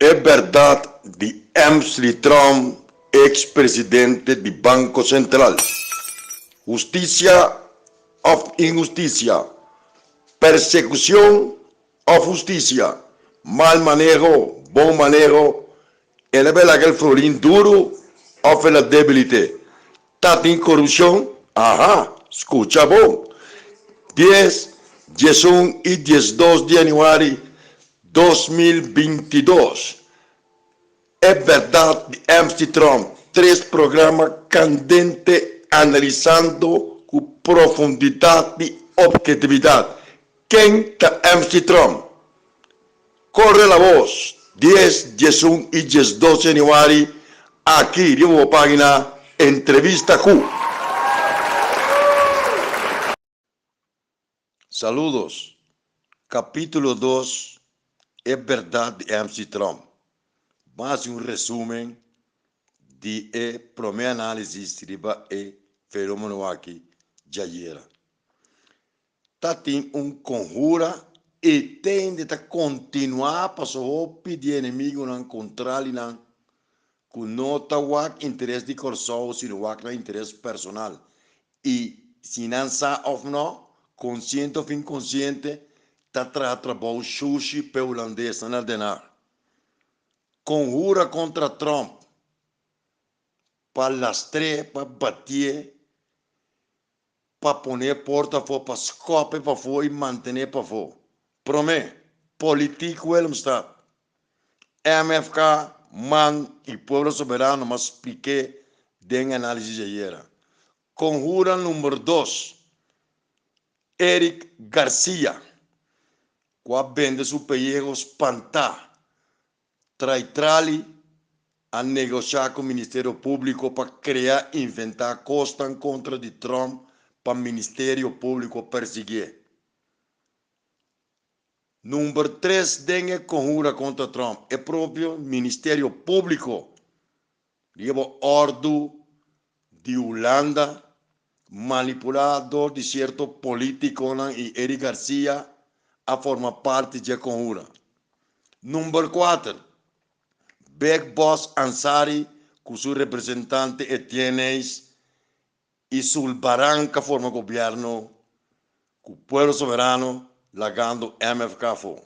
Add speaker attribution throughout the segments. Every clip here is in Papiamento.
Speaker 1: E bèrdat di Emsley Trump, eks presidente di Banko Sentral. Hustisia òf inhustisia? Persekushon òf hustisia? Mal maneho, bon maneho? El a bela kel florin duru òf el a debilit'é? Ta tin korupshon? Aha! Skucha bon! Dies, 11 i 12 di yanüari 2022, E bèrdat di MC Trump, tres programa kandente analisando ku profundidat i ophetividat ken ta MC Trump. Corre la voz, 10, 11 i 12 yanüari aki riba bo página Entrevista ku. Saludos. Capítulo dos, E berdad di MC Trump. Ban haci un resumen di e prome analisis riba e fenomeno aki djayera. Ta tin un conhura y tende ta continua paso hopi di enemigunan contralinan cu no ta wak interes di Corsou sino wak nan interes personal y si nan sa of no, consciente of inconsciente, ta traha trabou shushi p'e hulandesnan na Den Haag. Conhura contra Trump pa lastr'é, pa batié, pa pon'é porta afó, pa skòp'é pafó y manten'é pafó. Promé, Politiek Willemstad, MFK, man y Pueblo Soberano mas splik'é den análisis ayera. Conhura number dos, Eric Garcia, cu a bende su pellejo spantá, Traitrali a negoshá ku Ministerio Públiko pa krea inventá kosnan kontra di Trump pa Ministerio Públiko persiguié. Number tres den e konhura kontra Trump, e propio Ministerio Públiko riba òrdu di Hulanda manipulá dor di sierto polítikonan i Eric Garcia a forma parti dje konhura. Number kuater, Big Boss Ansary ku su representante Etienne Hayes i Sul Baranka forma gobièrnu ku Pueblo Soberano lagando MFK afó.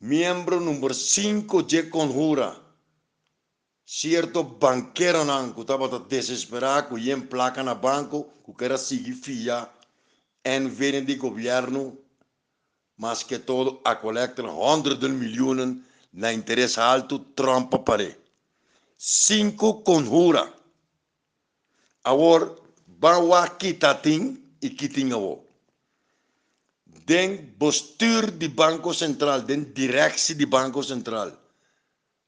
Speaker 1: Miembro number sinku dje konhura Sierto bankeronan ku tabata desesperá ku yen plaka na banko ku ker a sigui fia NV di gobièrnu, maske todo a kolekta honderden milioenen na interes haltu Trump a par'é. Sinku konhura. Awor ban wak ki ta tin i ki tin awor. Den bestuur di Banko Sentral, den direksi di Banko Sentral,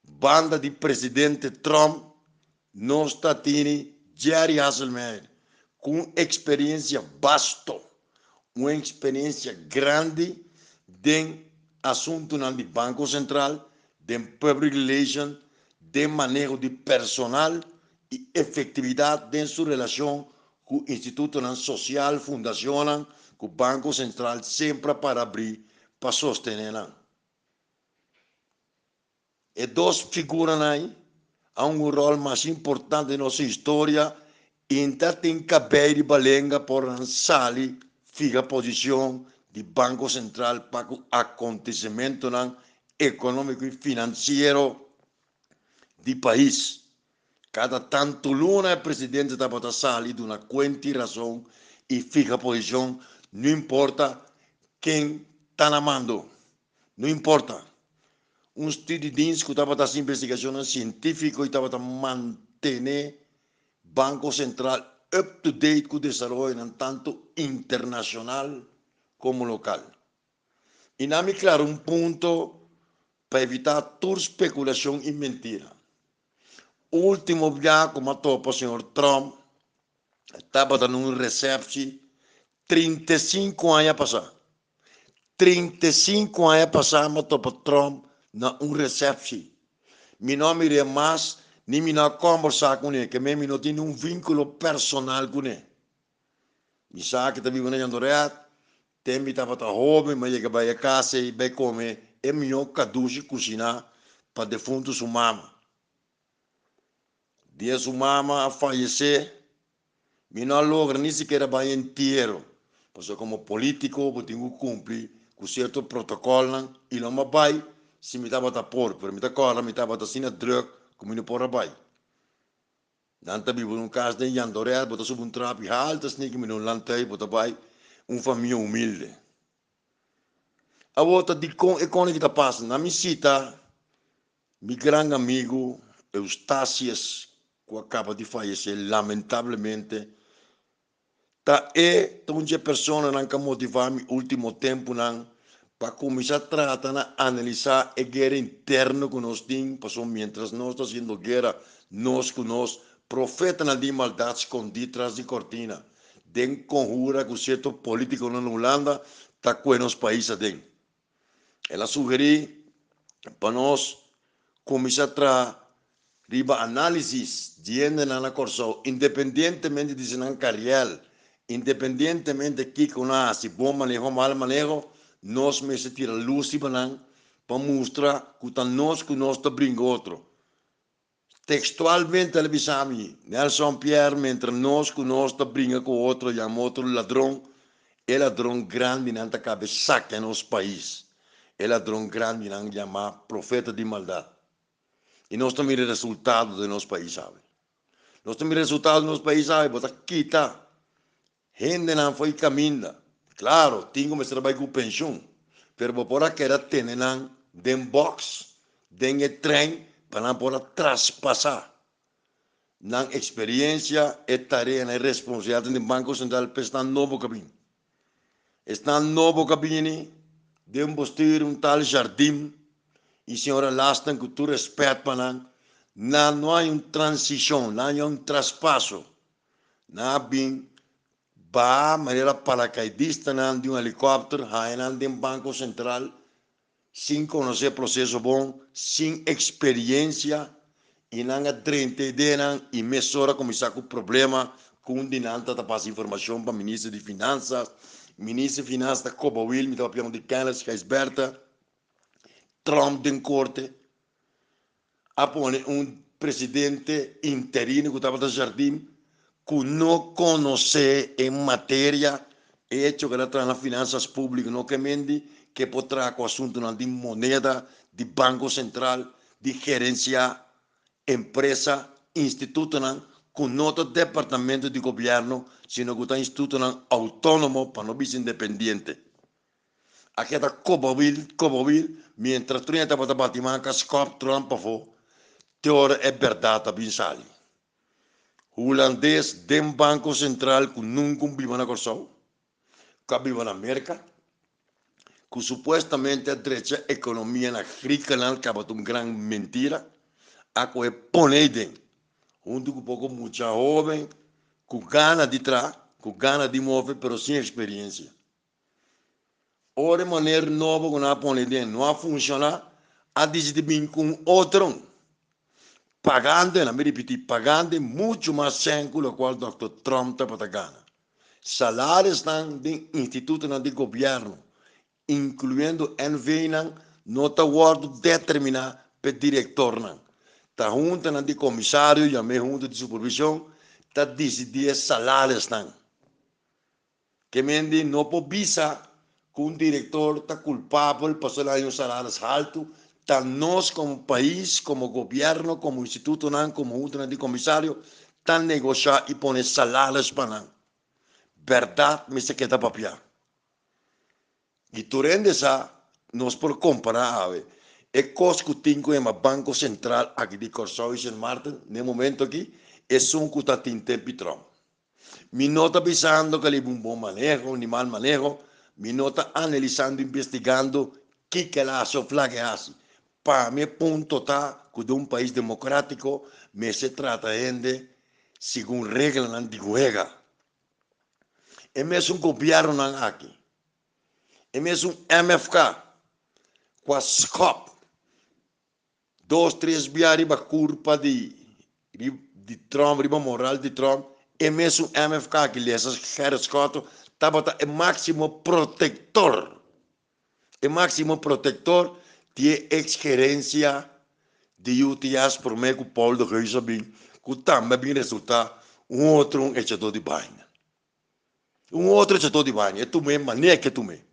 Speaker 1: Banda di presidente Trump nos ta tini Jerry Hasselmeyer cu un experiencia basto, un experiencia grandi den asuntonan di Banco Central, den public relation, den maneho di personal y efectividad den su relacion cu institutonan social, fundacionnan cu Banco Central semper a para abri pa sostene nan. E dos figuranan ei a hunga un ròl mas importante den nos historia i ta tin kabei riba lenga por nan sali fiha posishon di Banko Sentral pa ku akontesimentunan ekonómiko i finansiero di pais. Kada tantu luna e presidente tabata sali duna kuenta i rason i fiha posishon no importa ken ta na mando. No importa. Un studiedienst ku tabata hasi investigashonnan sientífiko i tabata mantené Banko Sentral up to date ku desaroyonan tantu internashonal komo lokal. I nan mi klara un punto pa evitá tur spekulashon i mentira. Último bia ku m'a topa señor Trump tabata na un resèpsi 35 aña pasá. 35 aña pasá mi a topa Trump na un resèpsi. Mi no a mir'é mas ni mi no a kòmbersá kuné, ke mi no tin un vínkulo personal kuné. Mi sa ku e ta biba na Jandoret, ten mi tabata hóben mi a yega bai e kas ei bai kome e mihó kadushi kushiná pa defuntu su mama. Dia su mama a fayesé, mi no a logra ni sikiera bai entiero, pasobra komo polítiko bo tin ku kumpli ku sierto protokòlnan i lo mi a bai si mi tabata por, pero mi ta kòrda mi tabata asina drùk ku mi no por a bai. Nan ta biba den un kas den Yandorel, bo ta subi un trapi haltu asina mi no lant'ei, bo ta bai un famia humilde. Awor ta dikon e kòne ki ta pasa? Na mi sita mi gran amigu Eustatius ku a kaba di fayesé lamentablemente, ta e ta un dje personanan ku a motivá mi último tempunan pa kuminsá trata na analisá e guera interno ku nos tin, pasobra miéntras nos ta hasiendo guera nos ku nos, profetanan di maldat skondí tras di kortina den konhura ku sierto polítikonan na Hulanda ta kue nos pais aden. El a sugerí pa nos kuminsá traha riba análisis di hendenan na Kòrsou, independientemente di si nan karièl, independientemente kiko nan hasi, bon maneho o mal maneho, nos mester tira lus riba nan pa mustra ku ta nos ku nos ta bringa otro. Tekstualmente el a bisa mi, Nelson Pierre, mientras nos ku nos ta bringa ku otro, yama otro ladron, e ladron grandinan ta kabe sakia nos pais. E ladron grandinan yamá profeta di maldat. I nos ta mira e resultado den nos pais awe. Nos ta mira e resultado den nos pais awe, bo ta kita hendenan for e kaminda. Klaro, tin ku mester a bai ku penshun, pero bo por a keda tene nan den box, den e trein, pa nan por a traspasá nan eksperiensia, e tareanan, e responsabilidatnan den Banko Sentral pa esnan nobo ku a bini. Esnan nobo ku a bini den bostur un tal Jardim i señora Lasten ku tur rèspèt pa nan, nan no hay un transishon, nan hay un traspaso. Nan a bin baha manera paracaidistanan di un helicopter haña nan den Banco Central sin conoce proceso bon, sin experiencia y nan a drenta e denan y mesora a cuminsa cu problema cu un di nan ta ta pasa informacion pa Minister di Finanzas, Minister di Finanzas ta coba wil, mi ta papia di Kenneth Gijsbertha, Trump den corte. A pone un presidente interino ku tabata Jardim ku no konosé e materia, e hecho ku el a traha na finansas públiko no ke mendi ku e por traha ku asuntunan di moneda, di Banko Sentral, di gerensiá empresa, institutonan ku no ta departamento di gobièrnu sino ku ta institutonan outónomo pa no bisa independiente. A keda kobawil, kobawil, mientras tur hende tabata bati man ka skòp Trump pafó, te ora e bèrdat a bin sali. Hulandes den Banko Sentral ku nunka un biba na Kòrsou, ku a biba na Merka, ku supuestamente a drecha ekonomia na Griekenland tabata un gran mentira, a kohe pone ei den, huntu ku poko mucha hóben ku gana di traha, ku gana di move pero sin eksperiensia. Ora e maner nobo ku nan a pone den no a funshoná, a disidí bin ku un otro, pagando, nan mi ripití, pagando muchu mas sèn ku lokual dòkter Trump tabata gana. Salarisnan den institutonan di gobièrnu, inkluyendo NVnan, no ta wòrdu determiná p'e direktornan. Ta huntanan di komisario, yam'é hunta di supervishon, ta disidí e salarisnan. Ke men di no por bisa ku un direktor ta kulpabel pasobra el a haña un salaris haltu, ta nos komo pais, komo gobièrnu, komo institutonan, komo huntanan di komisario ta negoshá i pone salaris pa nan. Bèrdat mester keda papiá. I tur hende sa, nos por kompará awe e kos ku tin ku yama Banko Sentral aki di Kòrsou i Sint Maarten na e momento aki, esun ku ta tin tempi Trump. Mi no ta bisando ku a liba un bon maneho ni mal maneho, mi no ta analisando, investigando kiko el a hasi òf laga e hasi. Pa mi e punto ta ku den un pais demokratiko mester trata hende segun reglanan di wega. E mesun gobièrnunan aki, e mesun MFK ku a skòp Dos tres bia riba kurpa di di Trump, riba moral di Trump, e mesun MFK ki lesa Gerrit Schotte tabata e máksimo protektor, e máksimo protektor Di e ex gerencia di UTS prome cu Paul de Geus a bin, cu tambe a bin resulta un otro un echador di baina. Un otro echador di baina, e tume manera cu e tume.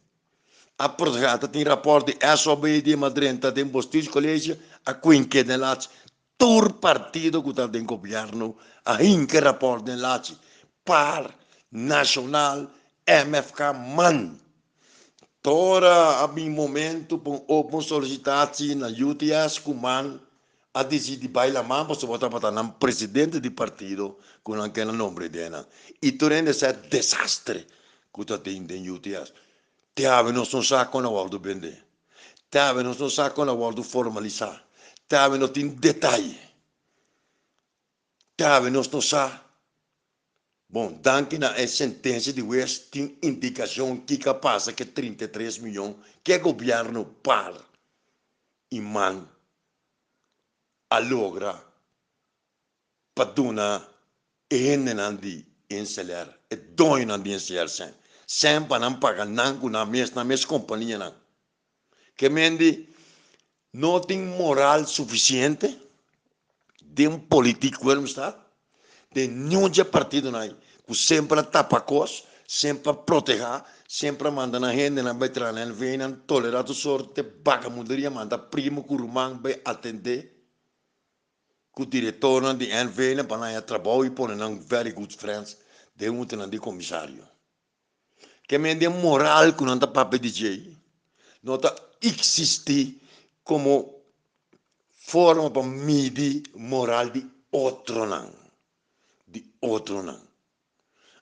Speaker 1: A proteha, ta tin rapport di SOB di e drenta den Bestuurscollege a cuinke den lachi. Tur partido cu ta den gobierno a hinca e rapport den lachi. Par, Nacional, MFK, man. Ta ora a bin momento pa un open solicitatie na UTS cu man a dicidi bay laman pasobra tabata nan presidente di partido cu nan kena nombre den nan. Y tur hende sa e desastre cu ta tin den UTS. Te awe nos no sa con a wordo bende. Te awe nos no sa con a wordo formalisa. Te awe no tin detaye. Te awe nos no sa. Bon, danki na e sentencia di hues tin indicacion kico a pasa cu e 33 miyon cu e gobierno par y man a logra pa duna e hendenan di NCLR, e doñonan di NCLR sèn, sèn pa nan paga nan ku nan mes, nan mes kompanianan. Ke men di no tin moral sufisiente den politik Willemstad, den niun dje partidonan ei ku semper a tapa kos, semper a protehá, semper a manda nan hendenan bai traha na NV, nan tolerá tur sorte bagamunderia, manda primo ku ruman bai atendé. Ku direktornan di NV nan pa nan haña trabou i pone nan very good friends den huntanan di komisario. Ke men den moral ku nan ta papia di djei no ta iksistí komo forma pa midi moral di otronan, di otronan.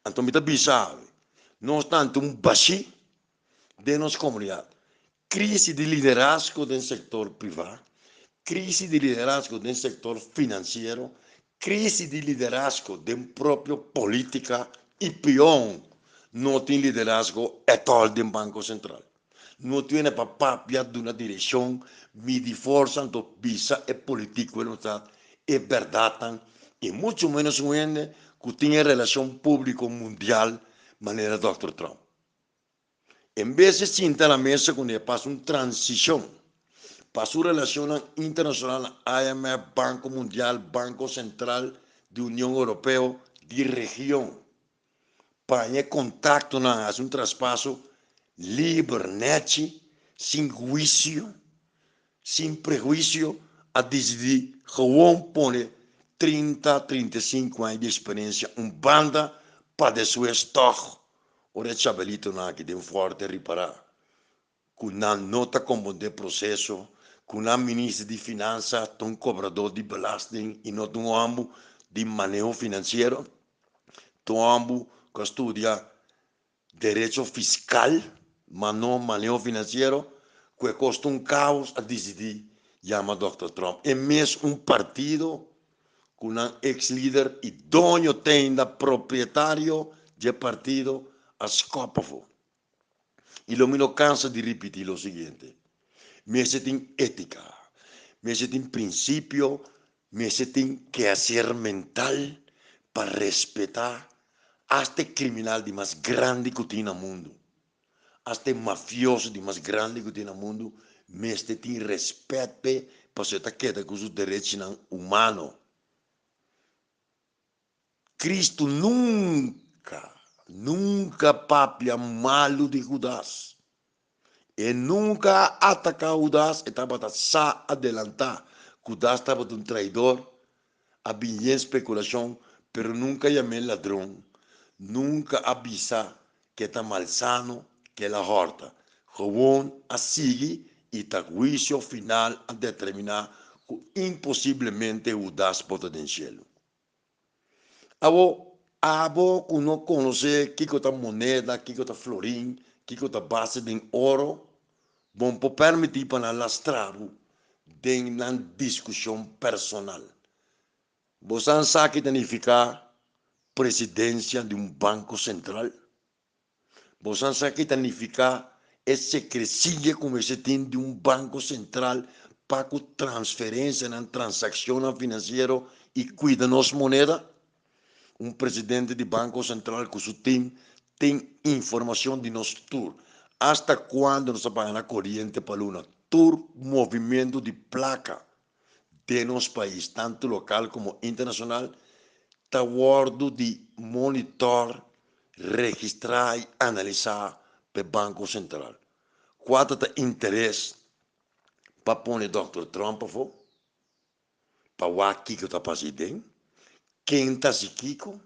Speaker 1: Anto mi ta bisa awe, nos ta ante un bashí den nos komunidat. Krisi di liderazgo den sektor privá, krisi di liderazgo den sektor finansiero, krisi di liderazgo den propio polítika i pion, no tin liderazgo ètòl den Banko Sentral. No tiene pa papia, duna direkshon, midi forsa anto bisa e politikonan ta e bèrdatnan i muchu ménos un hende ku tin e relashon públiko mundial manera dòkter Trump. En bes di sinta na mesa ku ne pasa un transishon pa su relashonnan internashonal na IMF, Banko Mundial, Banko Sentral di Union Europeo, di region, paña e kontaktonan, hasi un traspaso liber, nèchi, sin huisio, sin prehuisio, a disidí gewoon pone 30, 35 aña di eksperensia un banda pa despues tòg ora e chabelitonan aki den Forte ripará ku nan no ta komprondé proseso, ku nan minister di finansa ta un kobradó di belasting i no ta un hòmber di maneho finansiero, ta un hòmber ku a studia derecho fiskal ma no maneho finansiero, ku e kos ta un kaos a disidí yama dòkter Trump. E mes un partido ku nan eks lider i doño te ainda propietario dje partido a skòp afó. I lo mi no kansa di ripití lo siguiente, Mester tin étika, mester tin prinsipio, mester tin kehaser mental pa respetá asta e kriminal di mas grandi ku tin na mundu, asta e mafioso di mas grandi ku tin na mundu, mester tin rèspèt p'e pasobra e ta keda ku su derechinan humano. Cristo nunca, nunca papia malu di Judas. E nunca a ataca Judas, e tabata sa adelanta cu Judas tabata un traidor, a bin yen speculacion, pero nunca yam'é ladron, nunca a bisa cu e ta malsano, cu el a horta. Gewoon a sigui y ta huicio final a determina cu imposiblemente Judas por ta den cielo. Abo, abo ku no konosé kiko ta moneda, kiko ta florin, kiko ta base den oro, bo no por permití pa nan lastra bo den nan diskushon personal. Bo sa sa ki ta nifiká presidensia di un banko sentral? Bo sa sa ki ta nifiká e sekresia ku mester tin di un banko sentral pa ku transferensianan, transakshonnan finansiero i kuida nos moneda? Un presidente di banko sentral ku su tim tin informashon di nos tur, asta kuando nos ta paga na koriente pa luna. Tur movimentu di plaka den nos pais, tantu lokal komo internashonal, ta wòrdu di monitòr, registrá i analisá pa e Banko Sentral. Kua ta ta interes pa pone Dòkter Trump afó? Pa wak kiko ta pasa ei den? Ken ta hasi kiko?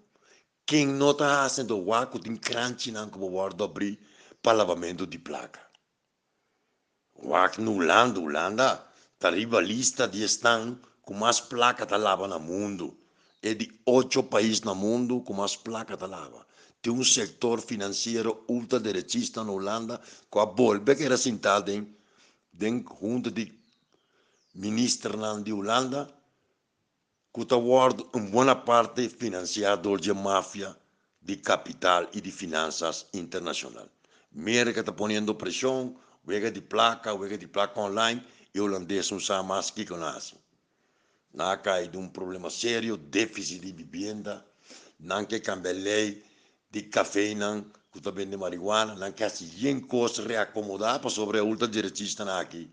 Speaker 1: Ken no ta hasi? Anto wak ku tin kranchinan ku bo wòrdu abrí pa labamentu di plaka. Wak na Hulanda, Hulanda ta riba lista di esnan ku mas plaka ta laba na mundu. E di ocho pais na mundu ku mas plaka ta laba. Tin un sektor finansiero ultraderechista na Hulanda ku a bolbe keda sintá den den hunta di ministernan di Hulanda ku ta wòrdu un buena parte finansiá dor dje mafia di kapital i di finansas internashonal. Merka ta poniendo preshon, wega di plaka, wega di plaka online, i hulandes no sa mas kiko nan hasi. Nan a kai den un problema serio, défisit di bibienda, nan ke kambia lei di kafenan ku ta bende marihuana, nan ke hasi yen kos reakomodá pasobra e ultraderechistanan aki,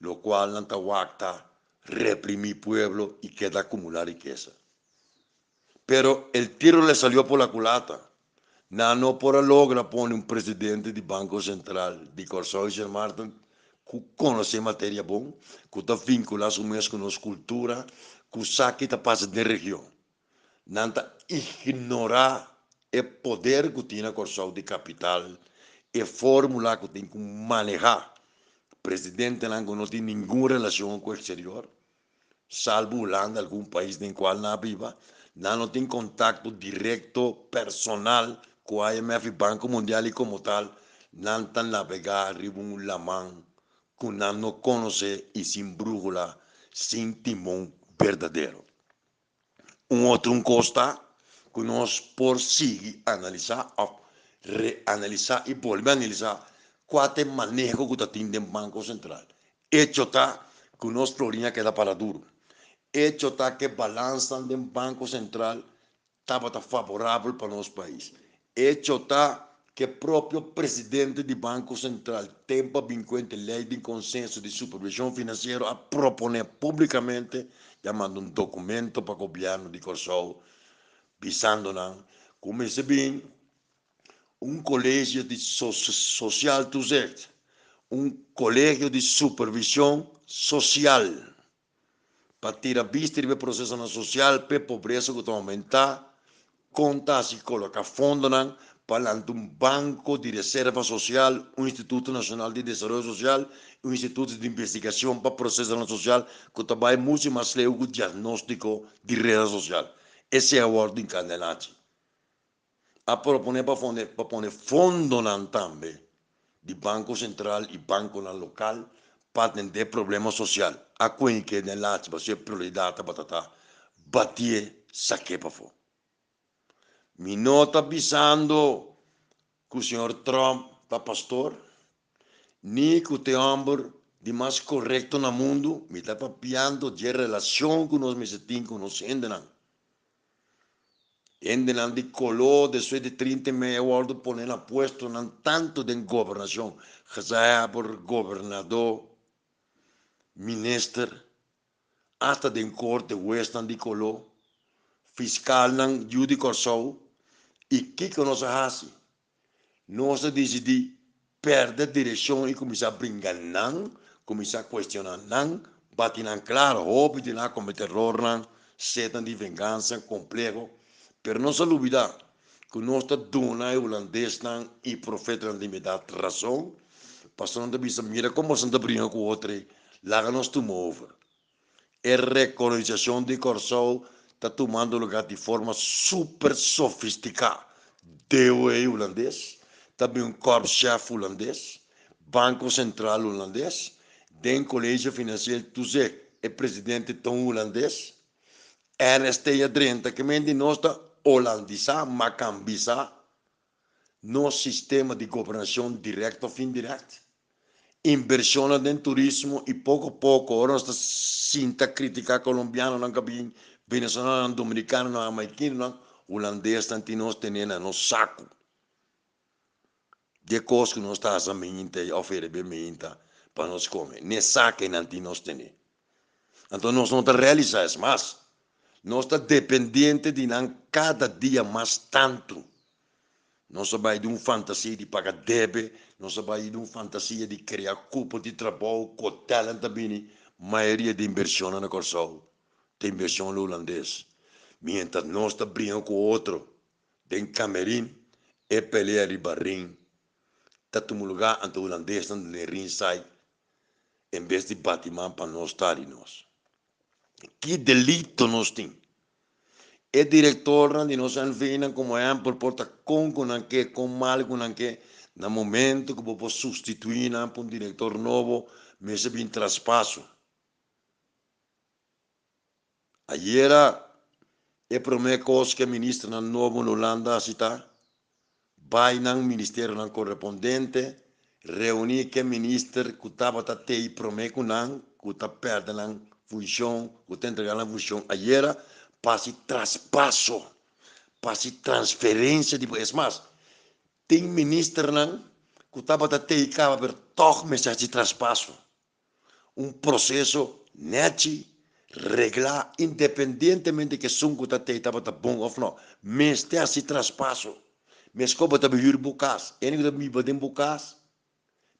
Speaker 1: lokual nan ta wak ta reprimí pueblo i keda akumulá rikesa. Pero el tiro le salió por la culata. Nan no por a logra pone un presidente di Banko Sentral di Kòrsou i Sint Maarten ku konosé materia bon, ku ta vinkulá su mes ku nos kultura, ku sa ki ta pasa den region. Nan ta ignorá e poder ku tin na Kòrsou di kapital, e fórmula ku tin ku manehá presidentenan ku no tin ningun relashon ku eksterior, salbu Hulanda, algun pais den kual nan a biba, nan no tin kontakto direkto personal ku IMF i Banko Mundial i komo tal nan ta nabegá riba un laman ku nan no konosé i sin brúhula, sin timon berdadero. Un otro un kos ta ku nos por sigui analisá òf reanalisá i bolbe analisá kua ta e maneho ku ta tin den Banko Sentral. Echo ta ku nos florin a keda para duru. Echo ta ku e balansnan den Banko Sentral tabata favorabel pa nos pais. Echo ta ku e propio presidente di Banko Sentral tempu a bin kuenta e lei di konsenso di supervishon finansiero a proponé públikamente i a manda un dokumento pa gobièrnu di Kòrsou bisando nan ku mester bin un kolegio di sosial toezicht, un kolegio di supervishon sosial. Pa tira bista riba e prosesonan sosial p'e pobresa ku ta oumentá, kon ta hasi koloká fondonan pa lanta un banko di reserva sosial, un instituto nashonal di desaroyo sosial i un instituto di investigashon pa prosesonan sosial ku ta bai muchu mas leu ku diagnóstiko di reda sosial. Esei a wòrdu inkandenachi. A proponé pa pa pone fondonan tambe di Banko Sentral i bankonan lokal pa atendé problema sosial. A kuenke den lachi pasobra e prioridat tabata ta batié sak'é pafó. Mi no ta bisando ku señor Trump ta pastor, ni ku ta e hòmber di mas korekto na mundu, mi ta papiando dje relashon ku nos mester tin ku nos hendenan. Hendenan di koló despues di trinta i mei a wòrdu pone na puestonan tantu den gobernashon, gezaghebber, gobernadó, minister, asta den korte huesnan di koló, fiskalnan yu di Kòrsou. I kiko nos a hasi? Nos a disidí pèrdè direkshon i kuminsá bringa nan, kuminsá kuestioná nan, bati nan klaro. Hopi di nan a kometé erornan, setnan di vengansa, kompleho. Pero nos a lubidá ku nos ta duna e hulandesnan i profetanan di midat rason, pasobra nan ta bisa, Mira kon boso ta bringa ku otro ei, laga nos tuma over. E rekolonisashon di Kòrsou ta tumando lugá di forma super sofistiká. DOE hulandes, ta bin un korpschef hulandes, Banko Sentral hulandes, den Kolegio Finansieel Toezicht e presidente ta un hulandes, RST a drenta ke men di nos ta holandisá, makambisá nos sistema di gobernashon dirèkt òf indirèkt. Invershonnan den turismo i poko poko ora nos ta sinta kritiká kolombianonan ku a bin, venezolanonan, dominikanonan, hamaikinonan, hulandesnan tin nos tene na nos saku. Di e kos ku nos ta hasa minta òf herebé minta. pa nos kome. N'e sakenan tin nos tene. Anto nos no ta realisá es mas. Nos ta dependiente di nan kada dia mas tantu. Nos a bai di un fantasia di paga debe, nos a bai di un fantasia di krea kupo di trabou, ku hotelnan ta bini, mayoria di invershonnan na Kòrsou ta invershon hulandes. Mientras nos ta bringa ku otro den kamerin, e pelea riba ring ta tuma lugá, anto hulandesnan den ringside en bes di bati man pa nos ta di nos. Ki delito nos tin? E direktornan di nos NVnan komo ehèmpel por ta kon ku nan ke, kon mal ku nan ke, na momento ku bo por sustituí nan pa un direktor nobo mester bin traspaso. Ayera e promé kos ku e ministernan nobo na Hulanda hasi ta bai nan ministerionan korespondente reuní ku e minister ku tabata tei promé ku nan ku ta pèrdè nan funshon, ku ta entregá nan funshon ayera pa hasi traspaso, pa hasi transferensia di Es mas, tin ministernan ku tabata tei kaba pero tòg mester hasi traspaso. Un proseso nèchi, reglá, independientemente ku esun ku ta tei tabata bon òf nò, mester hasi traspaso. Meskos bo ta bihür bo kas, hende ku ta biba den bo kas,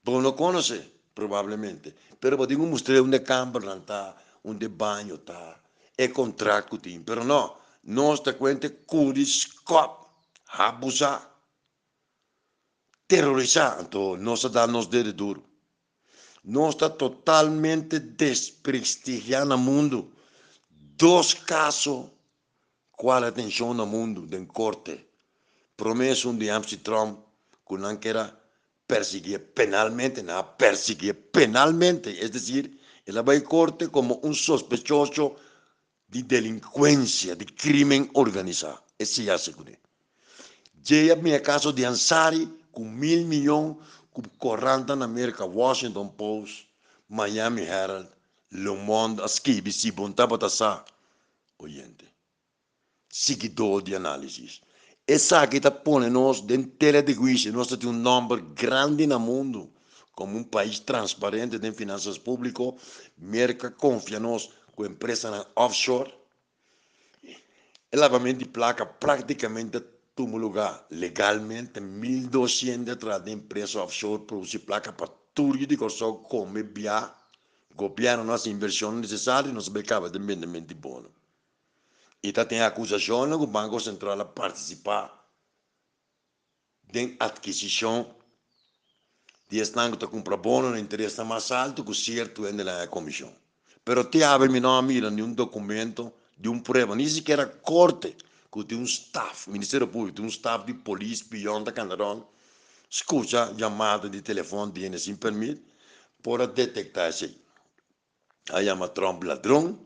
Speaker 1: bo no konosé probablemente, pero bo tin ku mustr'é unda e kambernan ta, unda e baño ta, e kontrakt ku tin. Pero nò, nos ta kuenta kuri skòp, habusá, terorisá, anto nos a da nos dede duru. Nos ta totalmente desprestigiá na mundu. Dos kaso kual atenshon na mundu den korte. Promé esun di Amsi Trump ku nan kera persiguié penalmente, nan a persiguié penalmente, es desir, el a bai korte komo un sospechoso di delinkuensia, di krimen organisá. Esei a sekuné. Djei a bini e kaso di Ansari ku mil miyon ku koranta na Merka, Washington Post, Miami Herald, Le Monde a skibi si bon tabata sa, oyente, siguidó di análisis. Esaki ta pone nos den tela di huisio. Nos ta tin un nòmber grandi na mundu komo un pais transparente den finansas públiko. Merka konfia nos ku empresanan offshore. E lavamento di plaka práktikamente ta tuma lugá legalmente. 1200 a traha den empresa offshore produsí plaka pa tur yu di Kòrsou kome bia. Gobièrnu no hasi invershonnan nesesario, nos a bai kaba den bendemento di bono. I ta tin akusashonnan ku Banko Sentral a partisipá den atkisishon di esnan ku ta kumpra bono na interesnan mas altu ku sierto hende nan a komishon. Pero te awe mi no a mira niun dokumento di un prueba, ni sikiera korte ku tin un staf, Ministerio Públiko tin un staf di polis pion ta kanda rònt skucha yamada di telefòn di hende sin pèrmit por a detektá esei. A yama Trump ladron,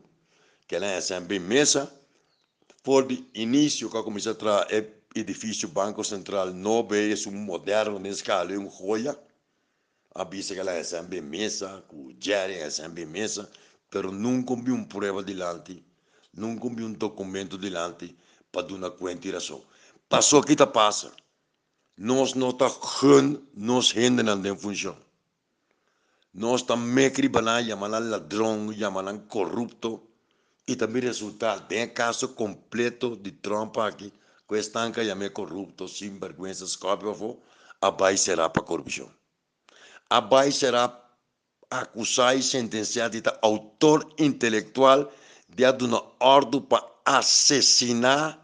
Speaker 1: kela SMB mesa. For di inicio cu a cuminsa traha e edificio Banco Central nobo ey esun moderno den scala y un joya. A bisa kela SMB mesa cu Jerry SMB mesa, pero nunca un bin un prueba dilanti, nunca un bin un documento dilanti pa duna cuenta y razon. Paso ki ta pasa? Nos no ta gun nos hendenan den funcion. Nos ta mek riba nan, yama nan ladron, yama nan korupto i ta bin resultá den e kaso kompleto di Trump aki ku esnan ku a yam'é korupto, sinbèrgwensa, skòpi pafó, a bai será pa korupshon. A bai será akusá i sentensiá di ta outor intelektual di a duna òrdu pa asesiná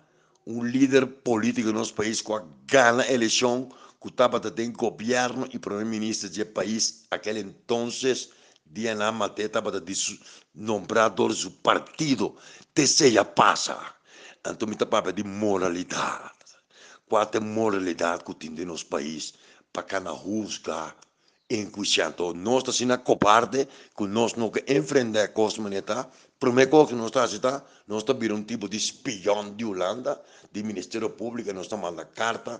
Speaker 1: Un lider politico di nos pais cu a gana eleccion cu tabata den gobierno y prome minister dje pais aquel entonces dia nan mate tabata di su nombra door di su partido te esey a pasa anto mi ta papia di moralidad cua ta e moralidad cu tin den nos pais pa cana huzga Enkuisianto, nos ta asina kobarde ku nos no ke enfrentá e kos manera ta. Promé kos ku nos ta hasi ta, nos ta bira un tipo di spiòn di Hulanda, di Ministerio Públiko, nos ta manda karta,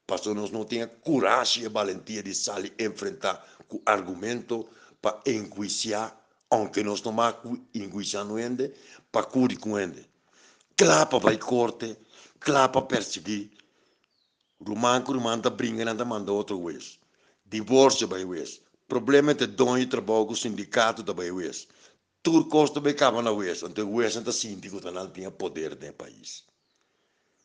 Speaker 1: pasobra nos no tin e kurashi, e balentia di sali enfrentá ku argumento pa enkuisiá, ounke nos no mag ku enkuisiá un hende, pa kuri ku un hende. Kla pa bai korte, kla pa persiguí. Ruman ku ruman ta bringa nan ta manda otro wes. Divorsio bai wes. Problema entre doño di trabou ku sindikato ta bai wes. Tur kos ta bai kaba na wes, anto e wesnan ta sinti ku ta nan tin e poder den e pais.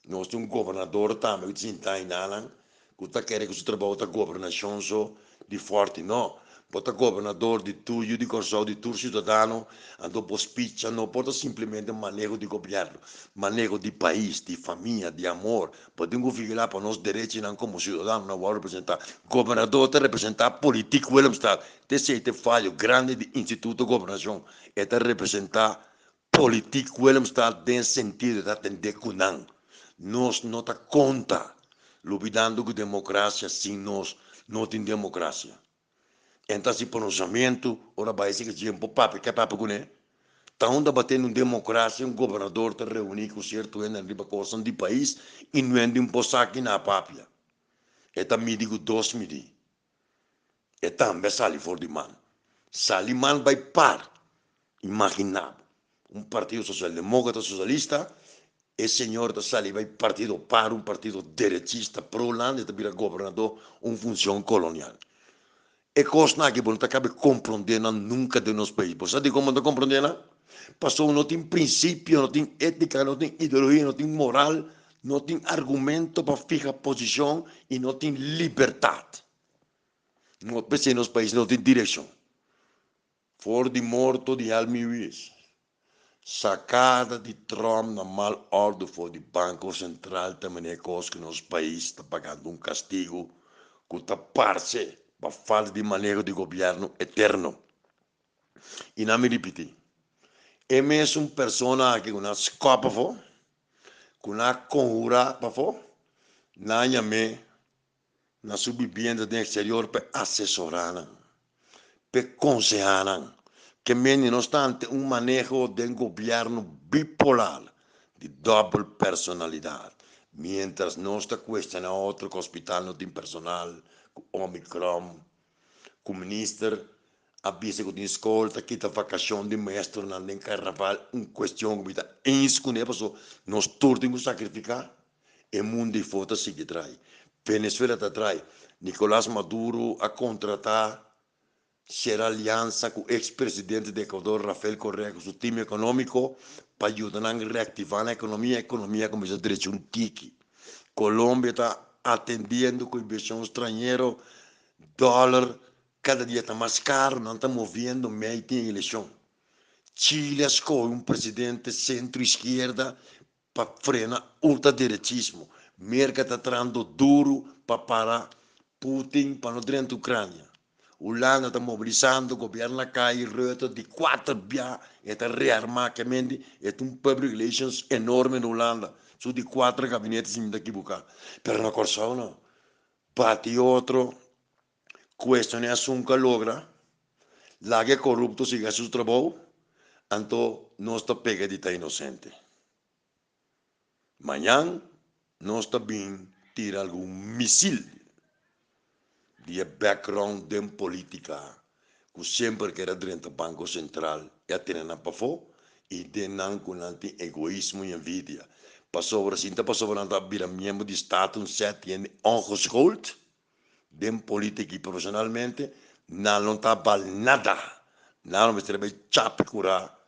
Speaker 1: Nos tin un gobernador tambe ku ta sinta ainanan ku ta kere ku su trabou ta gobernashon so di Fòrti. No, bo ta gobernador di tur yu di Kòrsou, di tur siudadano, anto bo spicha no por ta simplemente maneho di gobièrnu, maneho di pais, di famia, di amor. Bo tin ku vigilá pa nos derechinan komo siudadano nan wòrdu representá. Gobernador ta representá politiek Willemstad. Ta esei ta e fayo grandi di Instituto Gobernashon. E ta representá politiek Willemstad den sentido e ta atendé ku nan. Nos no ta konta, lubidando ku demokrasia sin nos no tin demokrasia. En ta hasi pronunciamiento ora bai si ke por papia ke papia kuné. Ta unda batendo un demokrasia un gobernador ta reuní ku sierto hende riba kosnan di pais i no hende un por sa kina a papia. E ta midi ku dos midi. E tambe a sali for di man. Sali man bai par. Imaginá bo, un partido sosialdemókrata sosialista, e señor ta sali bai partido par, un partido derechista pro-Hulanda, e ta bira gobernador, un funcion colonial. E cosnan aki bo no ta cabe comprende nan nunca den nos pais. Bo sa dicon bo no ta comprende nan? Pasobra no tin principio, no tin etica, no tin ideologia, no tin moral, no tin argumento pa fiha posicion y no tin libertad. No, p'esei nos pais no tin direccion. For di morto di Helmi Wies, sakada di Trump na mal òrdu for di Banko Sentral ta manera kos ku nos pais ta pagando un kastigu ku ta parse pa falta di maneho di gobièrnu eterno. I nan mi ripití, e mesun persona aki ku nan skòp afó, ku nan a konhurá pafó, nan a yam'é na su bibienda den exterior p'e asesorá nan, p'e konsehá nan. Ke mende no sta ante un maneho den gobièrnu bipolar di dòbel personalidat. Miéntras nos ta kuestioná otro ku hospital no tin personal, ku omicron, ku minister a bisa ku tin skol ta kita vakashon di maestronan den karnaval, un kuestion ku mi ta eens kuné pasobra nos tur tin ku sakrifiká. E mundu ei for ta sigui drai. Venezuela ta drai. Nicolas Maduro a contrata cera aliansa cu ex presidente di Ecuador Rafael Correa cu su team economico pa yuda nan reactiva nan economia. Economia a cuminsa drecha un tiki. Colombia ta atendiendo cu inversion stranhero. Dollar cada dia ta mas caro. Nan ta moviendo mei tin eleccion. Chile a scoge un presidente centro izquierda Pa frena ultraderechismo, Merka ta trahando duru pa para Putin pa no drenta Ucrania. Hulanda ta mobilisando, gobierno a kai Rutte di kuater bia e ta rearma kemente e ta un public relations enorme na Hulanda, su di kuater gabinete si mi ta kibuka. Pero na Kòrsou no. Bati otro, cuestiona esun cu a logra, laga e corupto sigui haci su trabou, anto nos ta pega di ta inocente. Mañan nos ta bin tira algun misil di e background den politica cu semper kier a drenta Banco Central y a tene nan pafo y den nan cu nan tin egoismo y envidia. Pasobra si ta pasobra nan ta bira miembro di Staten un set hende ongeschoold, Den politica y profesionalmente nan no ta bal nada. Nan lo mester bay chapi cura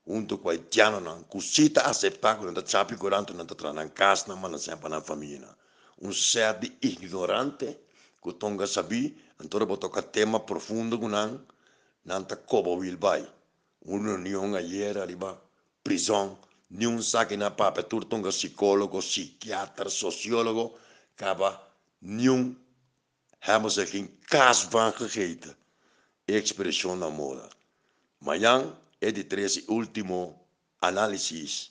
Speaker 1: hunto cu haitianonan cu si ta acepta cu nan ta chapi cura anto nan ta traha nan casnan manda seña pa nan familianan. Un set di ignorante cu tonga sabi anto ora bo toca tema profundo cu nan, nan ta coba wil bay. Un reunion ayer ariba prizon, niun sa ki nan papia tur tonga psicologo, psikiater, sociologo caba Niun hebben ze geen kaas van gegeten, e ekspreshon na moda. Mañan e di tres i ultimo analisis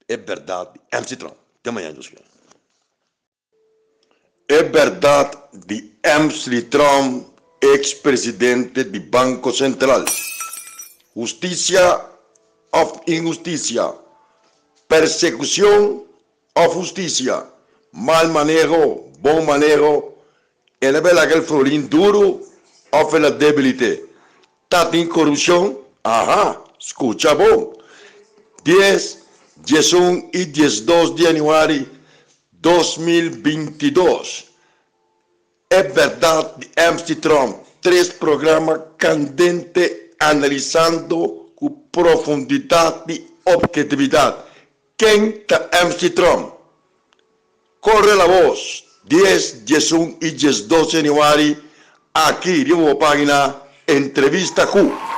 Speaker 1: E bèrdat di MC Trump. Te mañan Dios kier. E bèrdat di MC Trump, eks presidente di Banko Sentral. Hustisia òf inhustisia? Persekushon Of hustisia, mal maneho, bon maneho, el a bela aquel florin duru of el a debilit'é? Ta tin korupshon? Aha, skucha bon! Dies, 11 i 12 di yanüari 2022. E Berdad di MC Trump, tres programa candente analisando cu profundidad y obhetividad ken ta MC Trump. Corre la voz, dies, 11 y 12 januari aki riba bo pagina Entrevista cu.